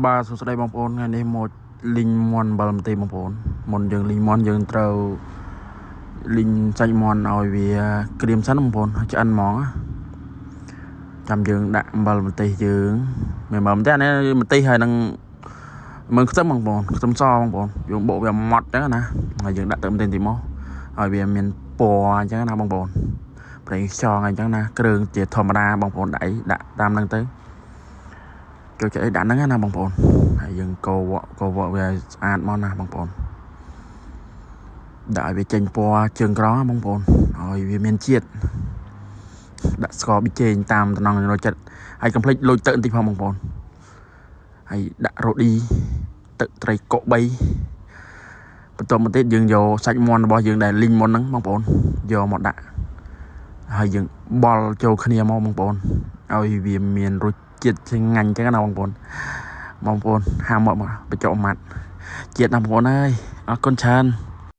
បាទសួស្តីបងប្អូនថ្ងៃនេះមកលីងមាន់អំបិលម្ទេសបងប្អូនមុនយើងលីងមាន់យើងត្រូវលីងសាច់មាន់ឲ្យវាក្រៀមសិនបងប្អូនឲ្យឆ្អិនហ្មងណាចាំយើងដាក់អំបិលម្ទេសយើងមិនអំបិលម្ទេសអានេះម្ទេសហើយនឹងមើងខ្ទឹមបងប្អូនខ្ទឹមសបងប្អូនយើងបុកវាម៉ត់ចឹងណាហើយយើងដាក់ទឹកម្ទេសតិចមកឲ្យវាមានពណ៌អញ្ចឹងណាបងប្អូនប្រេងខ្យងអញ្ចឹងណាគ្រឿងជាធម្មតាបងប្អូនដាក់អីដាក់តាមហ្នឹងទៅ ចូលចិត្តអីដាក់ហ្នឹងណាបងប្អូនហើយយើងកោវក់កោវក់វាឲ្យស្អាតមកណាបងប្អូនដាក់ឲ្យវាចេញពណ៌ជើងក្រងណាបងប្អូនឲ្យវាមានជាតិដាក់ស្ករប៊ីចេងតាមតំណងចំណូលចិត្តហើយកុំភ្លេចលូចទឹកបន្តិចផងបងប្អូនហើយដាក់រ៉ូឌីទឹកត្រីកុ3បន្ទាប់មកទៀតយើងយកសាច់មាន់របស់យើងដែលលីងមុនហ្នឹងបងប្អូនយកមកដាក់ហើយយើងបល់ចូលគ្នាមកបងប្អូនឲ្យវាមានរសជាតិឆ្ងាញ់ចឹងណាបងប្អូនបងប្អូនហាមមកបញ្ចុកម៉ាត់ជាតិណាបងប្អូនអើយអរគុណច្រើន។